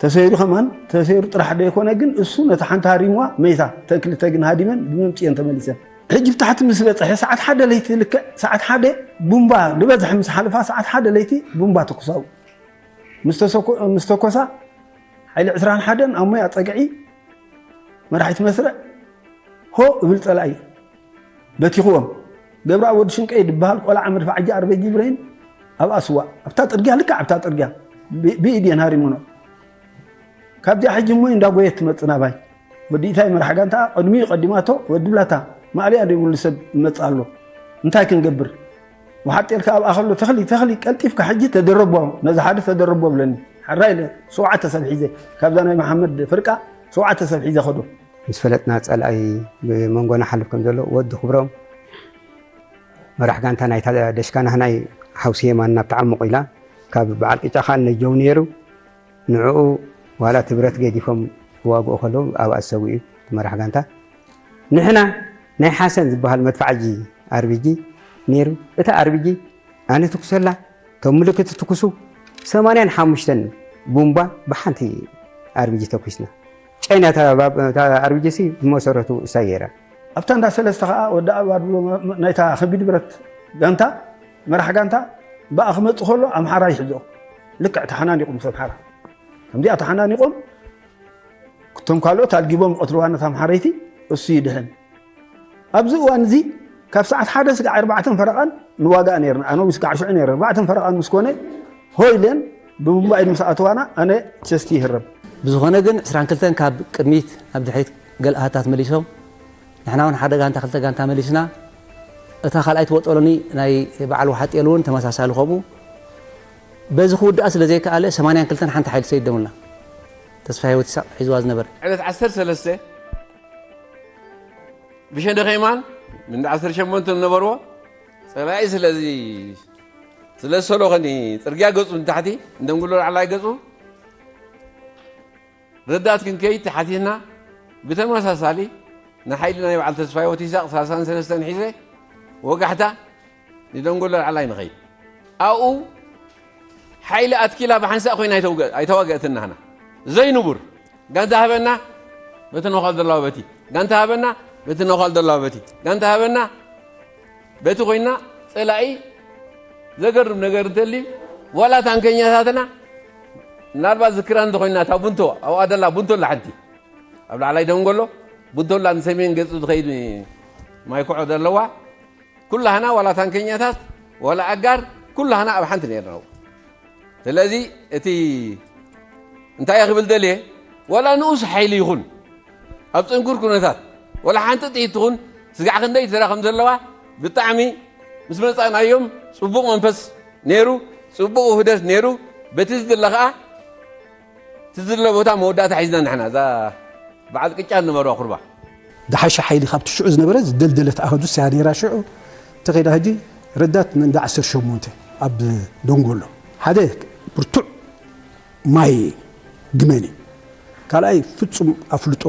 ተሰይሩ ከማን፣ ተሰይሩ ጥራሕ ደይኮነ ግን እሱ ነታ ሓንቲ ሃሪምዋ መይታ፣ እተን ክልተ ግን ሃዲመን ብመምጽ እየን ተመሊሰን። ሕጂ ብታሕቲ ምስ በጽሐ ሰዓት ሓደ ለይቲ ልክዕ ሰዓት ሓደ ቡምባ ዝበዝሐ ምስ ሓለፋ ሰዓት ሓደ ለይቲ ቡምባ ተኩሳው። ምስ ተሰኮ-፣ ምስ ተኮሳ ሓይሊ ዕስራን ሓደን ኣብ ሞያ ጸግዒ መራሒት መስርዕ ሆ እብል ጸላኢ በቲኽዎም። ገብረኣብ ወዲ ሽንቀይ ዝበሃል ቆልዓ መድፍዓጂ ኣርበጂ ብሬን ኣብ ኣስዋ ኣብታ ጽርግያ፣ ልክዕ ኣብታ ጽርግያ ብ- ብኢድ እየን ሃሪሙኖ። ካብዚኣ ሕጂ እሞ እንዳጎየት ትመጽእ ናባይ። ወዲ ኢታይ መራሕ ጋንታ ቅድሚኡ ቀዲማቶ፣ ወዲ ብላታ ማእለያ ዘይብሉ ሰብ ይመጽእ ኣሎ። እንታይ ክንገብር? ወሓጥ ኢልካ ኣብኣ ከሎ ተኽሊ፣ ተኽሊ ቀልጢፍካ ሕጂ ተደረቦ፣ ነዚ ሓደ ተደረቦ ብለኒ። ሕራይ ኢለ ሸውዓተ ሰብ ሒዘ፣ ካብዛ ናይ መሓመድ ፍርቃ ሸውዓተ ሰብ ሒዘ ከዶ። ምስ ፈለጥና ጸላኢ ብመንጎና ሓልፍ ከም ዘሎ ወዲ ክብሮም መራሕ ጋንታ ናይታ ደሽካ ናህናይ ሓውሲ የማን ናብ ተዓሙቕ ኢላ ካብ በዓል ቅጫ ኸኣ ነጀው ነይሩ። ንዕኡ ዋላ እቲ ብረት ገዲፎም ክዋግኡ ከለዉ ኣብኣ ዝሰውኡ እዩ እቲ መራሕ ጋንታ። ንሕና ናይ ሓሰን ዝበሃል መድፍዓጂ ኣርቢጂ ነይሩ። እታ ኣርቢጂ ኣነ ትኩሰላ፣ እቶም ምልክት ትኩሱ፣ ሰማንያን ሓሙሽተን ቡምባ ብሓንቲ ኣርቢጂ ተኩስና። ጨይና እታ ባብ- እታ ኣርቢጂ ሲ ብመሰረቱ እሳ ገይራ። ኣብታ እንዳ ሰለስተ ኸኣ ወዲ ኣባድሎ መ- ናይታ ከቢድ ብረት ጋንታ፣ መራሕ ጋንታ፣ ብኣ ክመጽእ ከሎ ኣምሓራ ይሕዞ። ልክዕ ተሓናኒቑ ምስ ኣምሓራ። ከምዚኣ ተሓናኒቖም፣ እቶም ካልኦት ኣልጊቦም ይቐትልዋ ነታ ኣምሓረይቲ፣ እሱ ይድሕን። ኣብዚ እዋን እዚ ካብ ሰዓት ሓደ ስጋዕ ኣርባዕተን ፈረቓን ንዋጋእ ነይርና። ኣነ ስጋዕ ሽዑ ነይረ። ኣርባዕተን ፈረቓን ምስ ኮነ፣ ሆ ኢለን ብቡምባ ኢድ ምስ ኣተዋና፣ ኣነ ቸስቲ ይህረም። ብዝኾነ ግን ዕስራን ክልተን ካብ ቅድሚት ናብ ድሕሪት ገለ ኣሃታት መሊሶም፣ ንሕና እውን ሓደ ጋንታ ክልተ ጋንታ መሊስና። እታ ካልኣይቲ ቦጦሎኒ ናይ በዓል ወሓጥኤል እውን ተመሳሳሊ ከምኡ። በዚ ክውድኣ ስለ ዘይከኣለ ሰማንያን ክልተን ሓንቲ ሓይሊ ሰይደሙልና። ተስፋ ህይወት ይስሐቅ ሒዝዋ ዝነበረ። ዕለት ዓሰርተ ሰለስተ ብሸነኸ የማን ምንዲ ዓሰርተ ሸሞንተ ዝነበርዎ ጸላኢ ስለዚ ስለ ዝሰሎኸኒ ጽርግያ ገጹ ንታሕቲ እንደንጉሎ ላዕላይ ገጹ ረዳት ክንከይድ ተሓቲትና። ብተመሳሳሊ ንሓይሊ ናይ በዓል ተስፋ ህይወት ይስሐቅ ሰላሳን ሰለስተን ሒዘ ወጋሕታ ንደንጎሎ ላዕላይ ንኸይድ። ኣብኡ ሓይሊ ኣትኪላ ብሓንሳእ ኮይና ኣይተውገ- ኣይተዋገእትን ናህና። ዘይንቡር ጋንታ ሃበና በቲ ነዃል ዘለዋ በቲ፣ ጋንታ ሃበና በቲ ነዃል ዘለዋ በቲ፣ ጋንታ ሃበና በቲ ኮይና ጸላኢ ዘገርም ነገር እንተልዩ ዋላ ታንከኛታትና ምናልባት ዝክራ እንተኮይና እታ ቡንቶ ኣብኣ ደላ ቡንቶ ኣላ ሓንቲ ኣብ ላዕላይ ደንጎሎ ቡንቶ ኣላ ንሰሜን ገጹ ዝኸይድ ማይኩዖ ዘለዋ ኩላህና ዋላ ታንከኛታት ዋላ ኣጋር ኩላህና ኣብ ሓንቲ ነርና። ስለዚ እቲ እንታይ እየ ክብል ደልየ ዋላ ንኡስ ሓይሊ ይኹን ኣብ ጽንኩር ኩነታት ዋላ ሓንቲ ጥይት ትኹን ስጋዕ ክንደይ ትራ ከም ዘለዋ ብጣዕሚ ምስ መጻእናዮም ጽቡቕ መንፈስ ነይሩ፣ ጽቡቕ ውህደት ነይሩ። በቲ ዝድለ ኸኣ እቲ ዝድለ ቦታ መወዳእታ ሒዝና ንሕና እዛ በዓል ቅጫ ዝነበርዋ ኩርባ። ዝሓሸ ሓይሊ ካብቲ ሽዑ ዝነበረ ዝደልደለት ኣሃዱስ እያ ነይራ። ሽዑ እንተኸይዳ ሕጂ ረዳት መንዳ ዓሰርተ ሸሞንተ ኣብ ደንጎሎ ሓደ ብርቱዕ ማይ ግመን እዩ። ካልኣይ ፍጹም ኣፍልጦ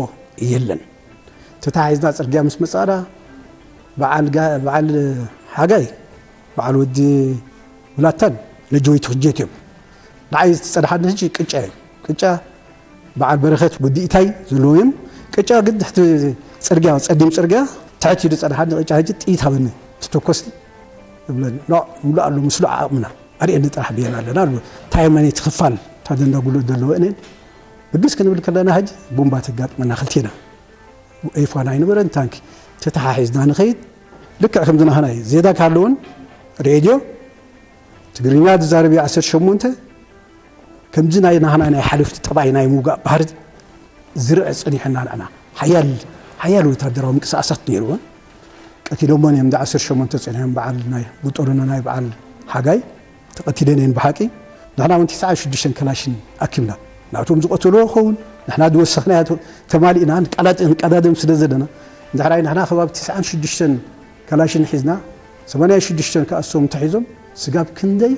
የለን። ተታሒዝና ጽርግያ ምስ መጻና በዓል ጋ- በዓል ሓጋይ በዓል ወዲ ብላታን ነጀወይቲ ክጀት እዮም። ንዓይ ዝጸድሓኒ ሕጂ ቅጫ እዩ። ቅጫ በዓል በረኸት ወዲ ኢታይ ዘለዎም እዮም። ቅጫ ግን ትሕቲ ጽርግያ ጸሊም ጽርግያ ትሕት ኢሉ ጸድሓኒ። ቅጫ ሕጂ ጥይት ሃበኒ ትተኮስ ይብለኒ። ኖ ምሉእ ኣሎ ምስሉ ዓቕምና ኣርእየኒ ጥራሕ ብየና ኣለና ኣሎ። እንታይ መን ትኽፋል ታደንዳጉሎ ዘለዎ እኔን ብግስ ክንብል ከለና ሕጂ ቡምባ ተጋጥመና ክልቴና ኤፋን ኣይነበረን ታንኪ ተተሓሒዝና ንኸይድ። ልክዕ ከምዚ ናህናይ ዜዳ ካለውን ሬድዮ ትግርኛ ዝዛረብ ዓሰርተ ሸሞንተ ከምዚ ናይ ናህና ናይ ሓለፍቲ ጠባይ ናይ ምውጋእ ባህሪ ዝርአ ጸኒሕና ንዕና ሓያል ሓያል ወታደራዊ ምንቅስቃሳት ነይርዎን ቀቲሎሞን እዮም። ዓሰርተ ሸሞንተ ጸኒሖም በዓል ናይ ቡጦሎና ናይ በዓል ሓጋይ ተቐቲለን እየን ብሓቂ። ንሕና እውን ትስዓን ሽዱሽተን ከላሽን ኣኪብና ናብቶም ዝቐተልዎ ኸውን ንሕና ዝወሰኽናዮ ተማሊእና ንቀዳደም ስለ ዘለና እንድሕራይ ንሕና ከባቢ ትስዓን ሽዱሽተን ከላሽን ሒዝና ሰማንያን ሽዱሽተን ከኣ እሶም ተሒዞም ስጋብ ክንደይ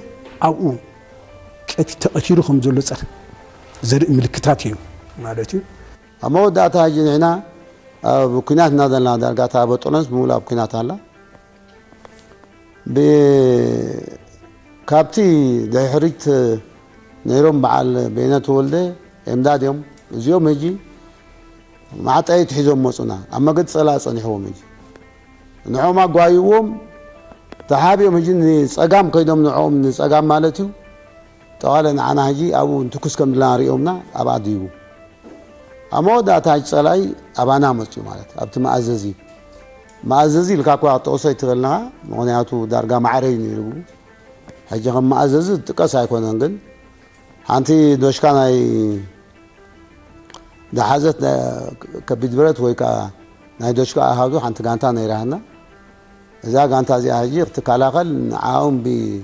ኣብኡ ቀቲ ተቐቲሉ ከም ዘሎ ጸር ዘርኢ ምልክታት እዩ ማለት እዩ። ኣብ መወዳእታ ሕጂ ንሕና ኣብ ኲናት እናዘለና ዳርጋ እታ በጦሎንስ ብምሉእ ኣብ ኲናት ኣላ። ብ- ካብቲ ድሕሪት ነይሮም በዓል በይነ ተወልደ ኤምዳድ እዮም። እዚኦም ሕጂ ማዕጠይት ሒዞም መፁና ኣብ መገዲ ፀላእ ፀኒሕዎም ሕጂ ንዖም ኣጓይዎም ተሓቢኦም ሕጂ ንፀጋም ከይዶም ንዖም ንፀጋም ማለት እዩ ጠዋለ ንዓና ሕጂ ኣብኡ ንትኩስ ከም ድለና ሪኦምና ኣብኣ ድይቡ ኣብ መወዳእታ ሕጂ ፀላኢ ኣባና መፅኡ ማለት ኣብቲ መኣዘዚ መኣዘዚ ኢልካ እኳ ክትጠቕሶ ኣይትኽእልን ኢኻ። ምኽንያቱ ዳርጋ ማዕረ እዩ ነይሩ። ሕጂ ከም መኣዘዚ ዝጥቀስ ኣይኮነን፣ ግን ሓንቲ ዶሽካ ናይ ዝሓዘት ነ-፣ ከቢድ ብረት ወይ ከዓ ናይ ዶሽካ ኣሃዱ ሓንቲ ጋንታ ነይራትና። እዛ ጋንታ እዚኣ ሕጂ ክትከላኸል ንዓኦም ብ-፣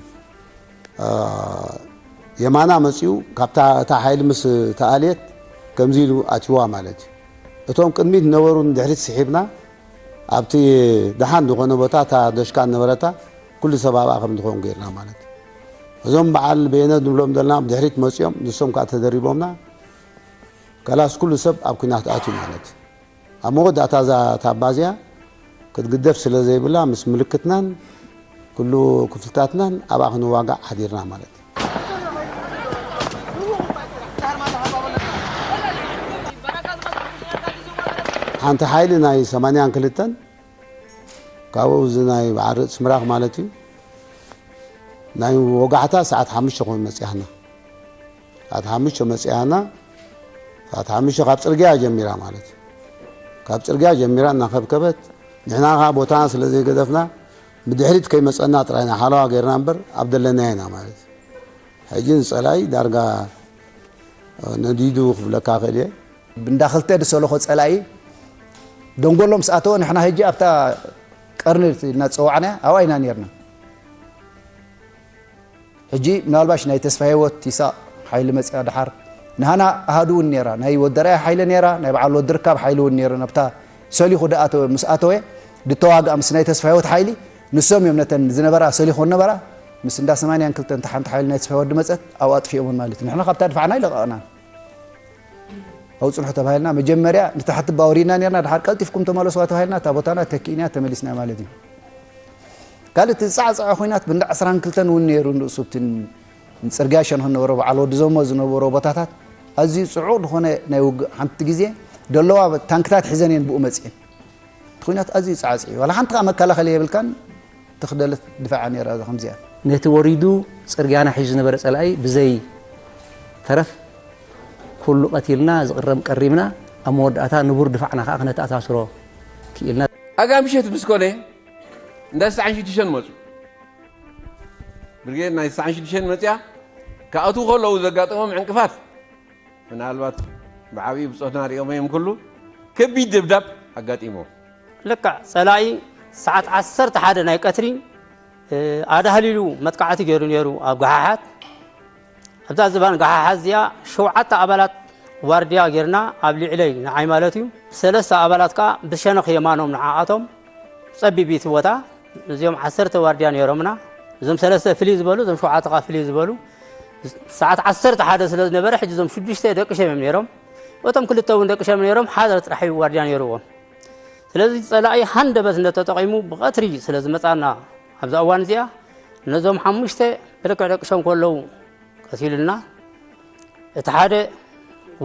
አ፣ የማና መፂኡ ካብታ እታ ሓይሊ ምስ ተኣልየት ከምዚ ኢሉ ኣትይዋ ማለት እዩ። እቶም ቅድሚት ዝነበሩ ንድሕሪት ስሒብና ኣብቲ ደሓን ዝኾነ ቦታ እታ ዶሽካ ነበረታ ኩሉ ሰብ ኣብኣ ከም ዝኾን ገይርና ማለት እዩ። እዞም በዓል በየነ ንብሎም ዘለና ብድሕሪት መፂኦም ንሶም ከዓ ተደሪቦምና ከላስ ኩሉ ሰብ ኣብ ኲናት ኣትዩ ማለት እዩ። ኣብ መወዳእታ እዛ ታባ እዚኣ ክትግደፍ ስለ ዘይብላ ምስ ምልክትናን ኩሉ ክፍልታትናን ኣብኣ ክንዋጋእ ሓዲርና ማለት እዩ። ሓንቲ ሓይሊ ናይ ሰማንያን ክልተን ካብኡ እዚ ናይ በዓል ርእሲ ምራኽ ማለት እዩ። ናይ ወጋሕታ ሰዓት ሓሙሽተ ኮይኑ መፅያና። ሰዓት ሓሙሽተ መፅያና፣ ሰዓት ሓሙሽተ ካብ ፅርግያ ጀሚራ ማለት እዩ። ካብ ፅርግያ ጀሚራ እናኸብከበት፣ ንሕና ኸዓ ቦታና ስለ ዘይገደፍና፣ ብድሕሪት ከይመፀና ጥራይ ናይ ሓለዋ ገይርና እምበር፣ ኣብ ደለናዮ ኢና ማለት እዩ። ሕጂ ንፀላኢ ዳርጋ ነዲዱ ክብለካ ክእል እየ። ብእንዳ ክልተ ዝሰለኾ ጸላኢ ደንጎሎ ምስ ኣተወ፣ ንሕና ሕጂ ኣብታ ቀርኒ ኢልና ዝጸዋዕናያ ኣብኣ ኢና ኔርና። ሕጂ ምናልባሽ ናይ ተስፋ ህይወት ይሳቕ ሓይሊ መጺኣ ደሓር፣ ንሃና ኣሃዱ እውን ኔራ፣ ናይ ወዲ ራያ ሓይሊ ኔራ፣ ናይ በዓል ወዲ ርካብ ሓይሊ እውን ኔሩ። ናብታ ሰሊኹ ድኣተወ፣ ምስ ኣተወ ድተዋግኣ ምስ ናይ ተስፋ ህይወት ሓይሊ፣ ንሶም እዮም ነተን ዝነበራ ሰሊኾ ነበራ፣ ምስ እንዳ ሰማንያን ክልተን እታ ሓንቲ ሓይሊ ናይ ተስፋ ህይወት ድመጸት ኣብኡ ኣጥፊኦምን ማለት እዩ። ንሕና ካብታ ድፋዕና ኣይለቐቕናን። ኣውጽንሑ ተባሂልና፣ መጀመርያ ንታሕቲ ባወሪድና ኔርና፣ ድሓር ቀልጢፍኩም ተመለስዋ ተባሂልና፣ እታ ቦታና ተኪእና ተመሊስና ማለት እዩ። ካልእ እቲ ዝጻዕጸዐ ኹናት ብንዳ ዕስራን ክልተን እውን ነይሩ፣ ንርእሱ ኣብቲ ንጽርግያ ሸንኽ ዝነበሮ በዓል ወዲ ዘሞ ዝነበሮ ቦታታት ኣዝዩ ጽዑቕ ዝኾነ ናይ ውግእ፣ ሓንቲ ግዜ ደለዋ ታንክታት ሒዘን እየን ብኡ መጺኤን። እቲ ኹናት ኣዝዩ ጻዕጺዕ እዩ። ዋላ ሓንቲ ከኣ መከላኸሊ የብልካን። ትኽደለት ድፋዓ ነይራ እዛ ከምዚኣ። ነቲ ወሪዱ ጽርግያና ሒዙ ዝነበረ ጸላኢ ብዘይ ተረፍ ኩሉ ቀቲልና፣ ዝቕረም ቀሪብና፣ ኣብ መወዳእታ ንቡር ድፋዕና ከኣ ክነተኣሳስሮ ክኢልና። ኣጋምሸት ምስ ኮነ፣ እንዳ ስሳዕን ሽዱሽተን መጹ። ብርጌድ ናይ ስሳዕን ሽዱሽተን መጽያ፣ ክኣትዉ ከለዉ ዘጋጠሞም ዕንቅፋት፣ ምናልባት ብዓብዩ ብጾትና ሪኦም እዮም ክሉ፣ ከቢድ ደብዳብ ኣጋጢሞም። ልክዕ ጸላኢ ሰዓት ዓሰርተ ሓደ ናይ ቀትሪ፣ እ፣ ኣዳህሊሉ መጥቃዕቲ ገይሩ ነይሩ ኣብ ገሓሓት። ኣብዛ ዝባን ገሓሓት እዚኣ ሸውዓተ ኣባላት ዋርድያ ጌርና ኣብ ልዕለይ ንዓይ ማለት እዩ። ሰለስተ ኣባላት ከኣ ብሸነኽ የማኖም ንዓኣቶም ጸቢብ እዩ እቲ ቦታ። እዚኦም ዓሰርተ ዋርድያ ነይሮምና። እዞም ሰለስተ ፍልይ ዝበሉ፣ እዞም ሸውዓተ ከኣ ፍልይ ዝበሉ። ሰዓት ዓሰርተ ሓደ ስለ ዝነበረ፣ ሕጂ እዞም ሽዱሽተ ደቂ ሸም እዮም ነይሮም። እቶም ክልተ እውን ደቂ ሸም ነይሮም፣ ሓደ ጥራሕ እዩ ዋርድያ ነይርዎም። ስለዚ ጸላኢ ሃንደበት እንተተጠቒሙ ብቐትሪ ስለ ዝመጻና፣ ኣብዛ እዋን እዚኣ ነዞም ሓሙሽተ ብልክዕ ደቂ ሸም ከለዉ ቀቲሉና። እቲ ሓደ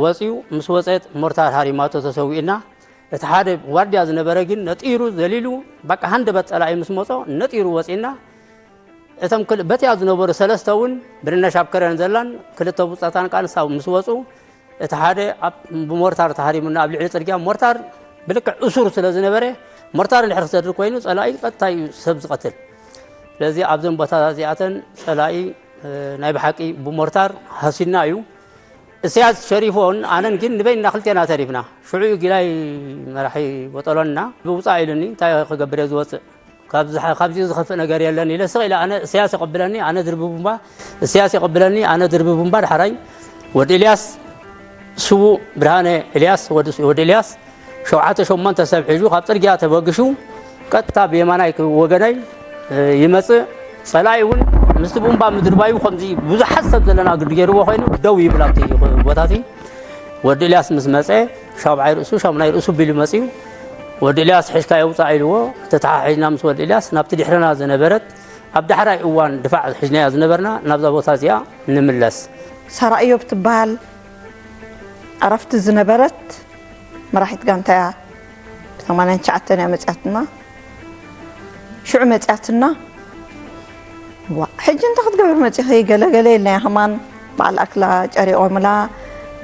ወጺኡ፣ ምስ ወጸት ሞርታር ሃሪማቶ ተሰዊእና። እቲ ሓደ ዋርድያ ዝነበረ ግን ነጢሩ ዘሊሉ፣ በቃ ሃንደበት ጸላኢ ምስ መጾ ነጢሩ ወጺእና። እቶም ክል-፣ በቲኣ ዝነበሩ ሰለስተ እውን ብርነሽ ኣብ ከረን ዘላን ክልተ ብጻታን ከኣ ንሳ ምስ ወጹ፣ እቲ ሓደ ኣብ፣ ብሞርታር ተሃሪሙና ኣብ ልዕሊ ጽርግያ። ሞርታር ብልክዕ እሱር ስለ ዝነበረ፣ ሞርታር እንድሕር ክሰድድ ኮይኑ ጸላኢ ቀጥታ እዩ ሰብ ዝቐትል። ስለዚ ኣብዘን ቦታታት እዚኣተን ጸላኢ፣ እ፣ ናይ ብሓቂ ብሞርታር ሃሲና እዩ። እስያስ ሸሪፎን ኣነን ግን ንበይንና ክልቴና ተሪፍና። ሽዑ እዩ ጊላይ መራሒ ወጠሎንና ብውጻእ ኢሉኒ፣ እንታይ ክገብር እየ ዝወጽእ? ካብዚ፣ ካብዚ ዝኸፍእ ነገር የለን ኢለ ስቕ ኢለ፣ ኣነ እስያስ የቐብለኒ፣ ኣነ ድርቢ ቡምባ፣ እስያስ የቐብለኒ፣ ኣነ ድርቢ ቡምባ። ዳሕራይ ወዲ ኤልያስ፣ ስዉእ ብርሃነ ኤልያስ፣ ወዲ፣ ወዲ ኤልያስ፣ ሸውዓተ ሸሞንተ ሰብ ሒዙ ካብ ጽርግያ ተበግሹ ቀጥታ ብየማናይ ወገነይ፣ እ፣ ይመጽእ። ጸላኢ እውን ምስቲ ቡምባ ምድርባዩ ከምዚ ብዙሓት ሰብ ዘለና ግዲ ገይርዎ ኮይኑ ደው ይብል ኣብቲ ቦታ እቲ። ወዲ ኤልያስ ምስ መጸ፣ ሻብዓይ ርእሱ፣ ሻሙናይ ርእሱ ቢሉ መጺኡ። ወዲ ኤልያስ፣ "ሒዝካዮ ውጻእ" ኢልዎ። ተተሓሒዝና ምስ ወዲ ኤልያስ ናብቲ ድሕረና ዝነበረት፣ ኣብ ዳሕራይ እዋን ድፋዕ ሒዝናያ ዝነበርና፣ ናብዛ ቦታ እዚኣ ንምለስ። ሰራእዮብ ትበሃል ዕረፍቲ ዝነበረት መራሒት ጋንታ እያ። ብሰማንያን ትሽዓተን እያ መጽያትና። ሽዑ መጽያትና፣ "ዋ፣ ሕጂ እንታይ ክትገብር መጺኺ? ገለ ገለ ኢልና ከማን በዓል ኣክላ ጨሪቖምላ፣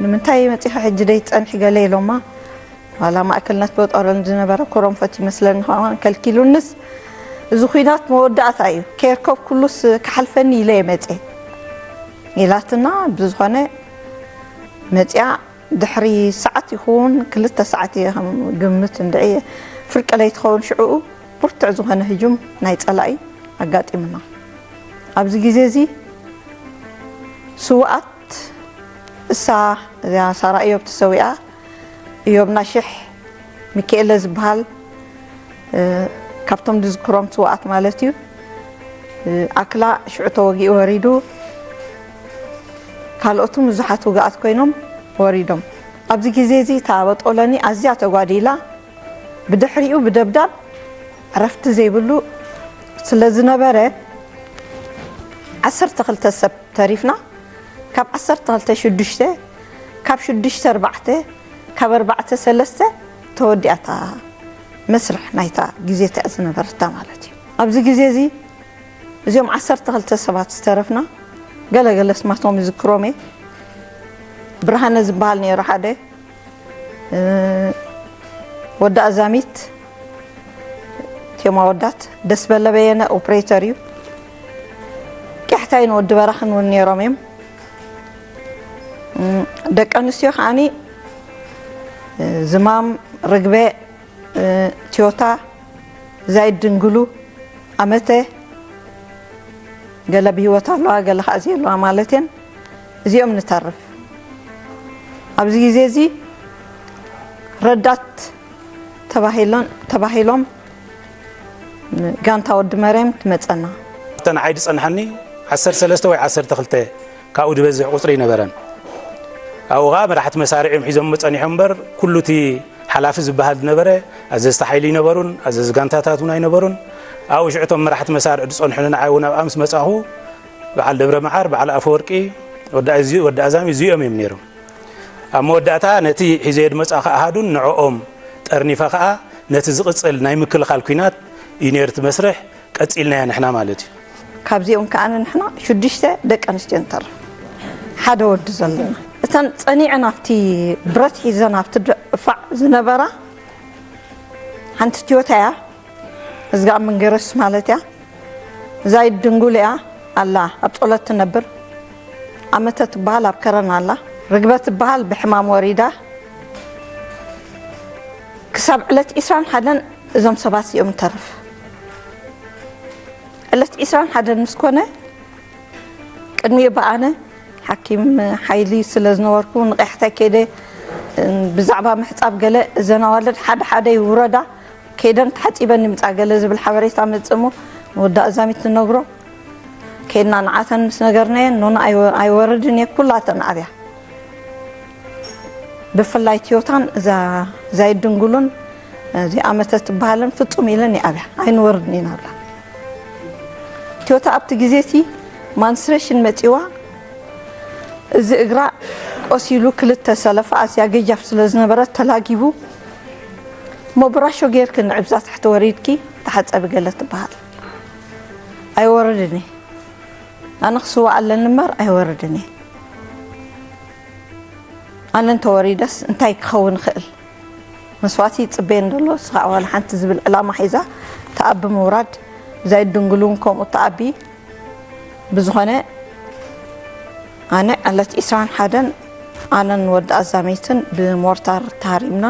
ንምንታይ መጺኺ ሕጂ ደይትጸንሒ?" ገለ ኢሎማ። ዋላ ማእከልነት በጦረን ዝነበረ ኮረንፈት ይመስለኒ ከማን ከልኪሉንስ፣ እዚ ኲናት መወዳእታ እዩ፣ ኬርኮብ ኩሉስ ክሓልፈኒ ኢለ እየ መፅየ ኢላትና። ብዝኾነ መፅያ ድሕሪ ሰዓት ይኹን ክልተ ሰዓት እየ ከም ግምት እንድዒ፣ ፍርቂ ለይቲ ኸውን ሽዕኡ ብርቱዕ ዝኾነ ህጁም ናይ ፀላኢ ኣጋጢምና። ኣብዚ ግዜ እዚ ስውኣት እሳ እዚኣ ሳራ እዮብ ተሰዊኣ፣ እዮብ ናሽሕ፣ ሚካኤለ ዝበሃል፣ እ፣ ካብቶም ዝዝክሮም ስውኣት ማለት እዩ። እ፣ ኣክላ ሽዑ ተወጊኡ ወሪዱ፣ ካልኦቱ ብዙሓት ውግኣት ኮይኖም ወሪዶም። ኣብዚ ግዜ እዚ እታ በጦለኒ ኣዝያ ተጓዲላ፣ ብድሕሪኡ ብደብዳብ ዕረፍቲ ዘይብሉ ስለ ዝነበረ፣ ዓሰርተ ክልተ ሰብ ተሪፍና። ካብ ዓሰርተ ክልተ ሽዱሽተ፣ ካብ ሽዱሽተ ኣርባዕተ፣ ካብ ኣርባዕተ ሰለስተ ተወዲኣታ መስርሕ ናይታ ግዜ እቲኣ ዝነበረታ ማለት እዩ። ኣብዚ ግዜ እዚ እዚኦም ዓሰርተ ክልተ ሰባት ዝተረፍና፣ ገለገለ ስማቶም ይዝክሮም እየ። ብርሃነ ዝበሃል ነይሩ ሓደ፣ እ፣ ወዲ ኣዛሚት፣ ቴማ ወዳት፣ ደስ በለ በየነ ኦፕሬተር እዩ። ቂሕታይን ወዲ በራኽን እውን ነይሮም እዮም። እ፣ ደቂ ኣንስትዮ ከዓኒ፣ እ፣ ዝማም፣ ርግበ፣ እ፣ ቲዮታ፣ ዛይድ ድንግሉ፣ ኣመተ፣ ገለ ብህይወት ኣለዋ፣ ገለ ከዓ ዘየለዋ ማለት እየን። እዚኦም ንተርፍ። ኣብዚ ግዜ እዚ ረዳት ተባሂሎን-፣ ተባሂሎም ጋንታ ወዲ መርየም ትመጸና። እተን ንዓይ ዝጸንሓኒ ዓሰርተ ሰለስተ ወይ ዓሰርተ ክልተ ካብኡ ዝበዝሕ ቁጽሪ ኣይነበረን። ኣብኡ ኸኣ መራሕቲ መሳርዕ እዮም ሒዞም ጸኒሖም እምበር፣ ኩሉ እቲ ሓላፊ ዝበሃል ዝነበረ፣ ኣዘዝቲ ሓይሊ ኣይነበሩን፣ ኣዘዝቲ ጋንታታት እውን ኣይነበሩን። ኣብኡ ሽዑ እቶም መራሕቲ መሳርዕ ዝጸንሑኒ፣ ንዓይ እውን ኣብኣ ምስ መጻኹ፣ በዓል ደብረ መዓር፣ በዓል ኣፈወርቂ፣ ወዲ ኣዚ-፣ ወዲ ኣዛሚ እዚኦም እዮም ነይሮም። ኣብ መወዳእታ ነቲ ሒዘዮ ዝመጻእኹ ኣሃዱን ንዕኦም ጠርኒፈ ኸኣ ነቲ ዝቕጽል ናይ ምክልኻል ኲናት እዩ ነይሩ እቲ መስርሕ፣ ቀጺልናዮ ንሕና ማለት እዩ። ካብዚኦም ከኣ ንሕና ሽዱሽተ ደቂ ኣንስትዮ ንተርፍ፣ ሓደ ወዲ ዘለና። እተን ጸኒዐን ኣብቲ ብረት ሒዘን ኣብቲ ድፋዕ ዝነበራ ሓንቲ ቲዮታ እያ፣ እዚኣ መንገረስ ማለት እያ። ዛይድ ድንጉል እያ ኣላ፣ ኣብ ጸሎት ትነብር። ኣመተ ትበሃል ኣብ ከረን ኣላ። ርግበ ትበሃል ብሕማም ወሪዳ። ክሳብ ዕለት ዒስራን ሓደን እዞም ሰባት እዚኦም ንተርፍ። ዕለት ዒስራን ሓደን ምስ ኮነ፣ ቅድሚኡ ብኣነ ሓኪም ሓይሊ ስለ ዝነበርኩ፣ ንቐያሕታይ ከይደ፣ ብዛዕባ ምሕጻብ ገለ፣ እዘን ኣዋልድ ሓደ ሓደ ይውረዳ፣ ከይደን ተሓጺበን ይምጻ ገለ ዝብል ሓበሬታ መጽእ እሞ፣ ንወዲ ኣዛሚት ንነግሮ። ከይድና ንዓተን ምስ ነገርናየን፣ ኖኖ ኣይወ-፣ ኣይወርድን እየ፣ ኩላተን ኣብያ። ብፍላይ ቲዮታን እዛ ዛይድ ድንጉሉን፣ እዚ ኣመተ ትበሃልን ፍጹም ኢለን ይኣብያ፣ ኣይንወርድን ኢና ብላ። ቲዮታ ኣብቲ ግዜ እቲ ማንስትሬሽን መጺዋ፣ እዚ እግራ ቆሲሉ ክልተ ሰለፋ ኣስያ ገጃፍ ስለ ዝነበረት ተላጊቡ፣ እሞ ብራሾ ጌርኪ ንዕብዛ ታሕቲ ወሪድኪ ተሓጸቢ ገለ ትበሃል። ኣይወርድን እየ። ኣነ ክስዋእ ኣለኒ እምበር ኣይወርድን እየ። ኣነ እንተወሪደስ እንታይ ክኸውን ይኽእል? መስዋእቲ ይጽበየን ዘሎ፣ ንሱ ኸኣ ዋላ ሓንቲ ዝብል ዕላማ ሒዛ ተኣቢ ምውራድ፣ ዛይድ ድንግል እውን ከምኡ ተኣቢ። ብዝኾነ ኣነ ዕለት ዒስራን ሓደን ኣነን ወዲ ኣዛመይትን ብሞርታር ተሃሪምና፣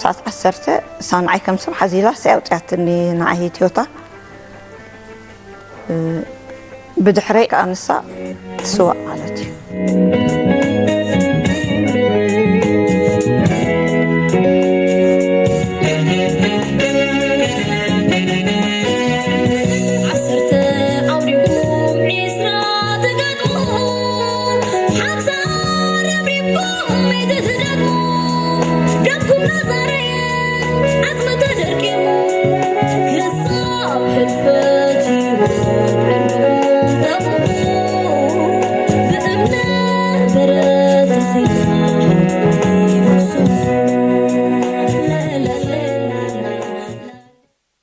ሰዓት ዓሰርተ እሳ ንዓይ ከም ሰብ ሓዚላ እሳ ኣውጽያትኒ ንዓይ ቲዮታ። እ፣ ብድሕረይ ከኣ ንሳ ትስዋእ ማለት እዩ።